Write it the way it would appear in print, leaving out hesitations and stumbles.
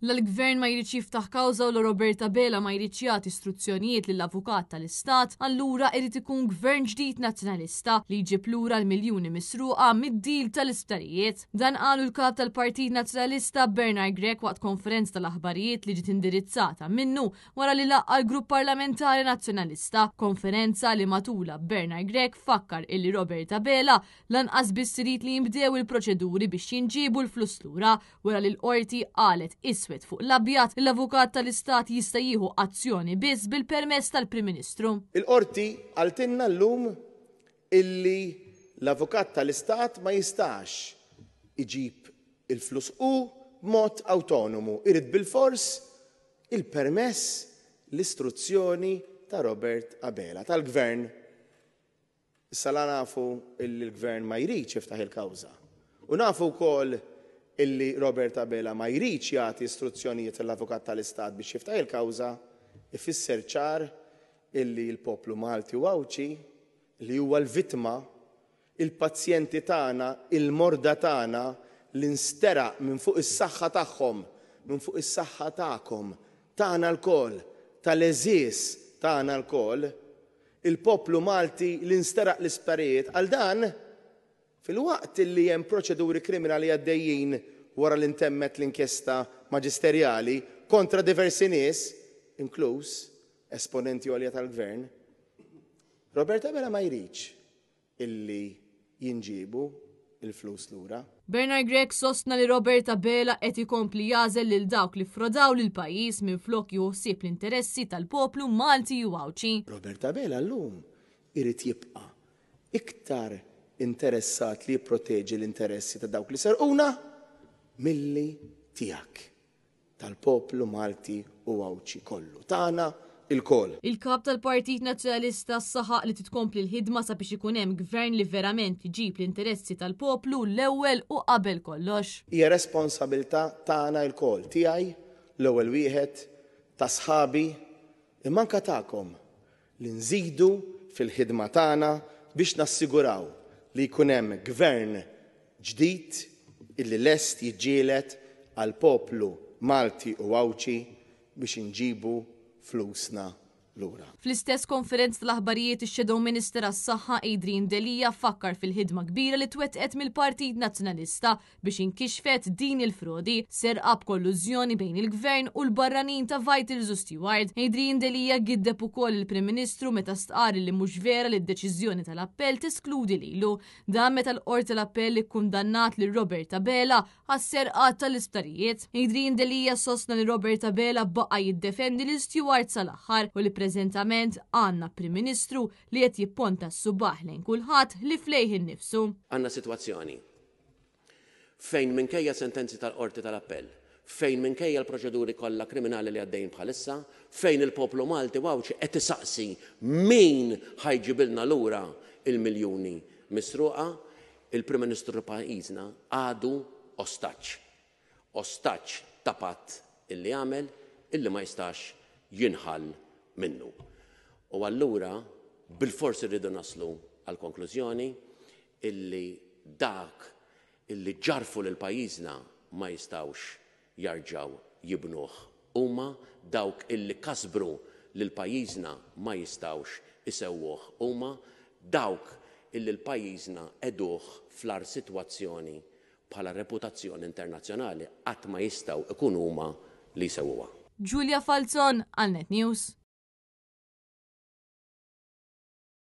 La l-Gvern ma jridx jiftaħ kawża u la Robert Abela ma jridx jagħti istruzzjonijiet lill-Avukat tal-Istat, allura irid ikun Gvern ġdid Nazzjonalista li jġib lura l-miljuni misruqa mid-deal tal-isptarijiet. Dan qalu l-Kap tal-Partit Nazzjonalista Bernard Grech waqt konferenza tal-aħbarijiet li ġiet indirizzata minnu wara li laqqa' l-Grupp Parlamentari Nazzjonalista, konferenza li matulha Bernard Grech fakkar illi Robert Abela lanqas biss irid li jinbdew il-proċeduri biex jinġiebu l-flus lura wara li l-Qorti qalet iswed fuq l-abjad li l-Avukat tal-Istat jista' jieħu azzjoni biss bil-permess tal-Prim Ministru. Il-Qorti qaltilna llum illi l-Avukat tal-Istat ma jistax iġib il-flus hu b'mod awtonomu, irid bilfors il-permess, l-istruzzjoni ta' Robert Abela, tal-Gvern. Issa la nafu illi l-Gvern ma jridx jiftaħ il-kawża u nafu wkoll illi Robert Abela ma jridx jagħti istruzzjonijiet lill-Avukat tal-Istat biex jiftaħ il-kawża, ifisser ċar illi l-poplu Malti u Għawdxi, li huwa l-vittma, il-pazjenti tagħna, il-morda tagħna li nsteraq minn fuq is-saħħa tagħhom, minn fuq is-saħħa tagħkom, tagħna lkoll, tal-għeżież tagħna lkoll, il-poplu Malti li nsteraq l-isptarijiet għal dan filwaqt li hemm proċeduri kriminali għaddejjin wara li ntemmet l-inkjesta maġisterjali kontra diversi nies, inkluż esponenti għolja tal-Gvern. Robert Abela ma jridx illi jinġiebu l-flus lura. Bernard Grech sostna li Robert Abela qed ikompli jagħżel lil dawk li ffrodaw lill-pajjiż minflok jieħu ħsieb l-interessi tal-poplu Malti u Għawdxi. Robert Abela llum irid jibqa' iktar interessat li jipproteġi l-interessi ta' dawk li serquna milli tiegħek. tal-poplu Malti u Għawdxi kollu, tagħna lkoll. Il-Kap tal-Partit Nazzjonalista saħaq li titkompli l-ħidma sabiex ikun hemm Gvern li verament iġib l-interessi tal-poplu l-ewwel u qabel kollox. Hija responsabilità tagħna lkoll, tiegħi l-ewwel wieħed, ta' sħabi, imma anke tagħkom, li nżidu fil-ħidma tagħna biex nassiguraw li jkun hemm Gvern ġdid illi lest jiġġieled għall-poplu Malti u Għawdxi biex inġibu flusna lura. Fl-istess konferenza tal-aħbarijiet ix-Shadow Minister għas-Saħħa Adrian Delia fakkar fil-ħidma kbira li twettqet mill-Partit Nazzjonalista biex inkixfet din il-frodi, serqa b'kollużjoni bejn il-Gvern u l-barranin ta' Vitals u Steward. Adrian Delia giddeb ukoll il-Prim Ministru meta stqarr li mhux vera li d-deċiżjoni tal-appell teskludi lilu. Dan meta l-Qorti tal-Appell ikkundannat lil Robert Abela għas-serqa tal-isptarijiet. Adrian Delia sostna li Robert Abela baqa' jiddefendi lil Steward sal-aħħar u li preżentament għandna Prim Ministru li qed jipponta s-subaħ lejn kulħadd ħlief lejh innifsu. Għandna sitwazzjoni fejn minkejja sentenzi tal-Qorti tal-Appell, fejn minkejja l-proċeduri kollha kriminali li għaddejjin bħalissa, fejn il-poplu Malti u Għawdxi qed isaqsi min ħa jġibilna lura l-miljuni misruqa, il-Prim Ministru ta' pajjiżna għadu ostaġġ. Ostaġġ ta' patt illi għamel illi ma jistax jinħall minnu. U allura bilfors irridu naslu għall-konklużjoni illi dak illi ġarrfu lil pajjiżna ma jistgħux jarġgħu jibnuh huma, dawk illi kasbru lil pajjiżna ma jistgħux isewwuh huma, dawk illi 'l pajjiżna qegħduh fl-agħar sitwazzjoni bħala reputazzjoni internazzjonali qatt ma jistgħu jkunu huma li jsewwuha. Julia Falzon għal Net News.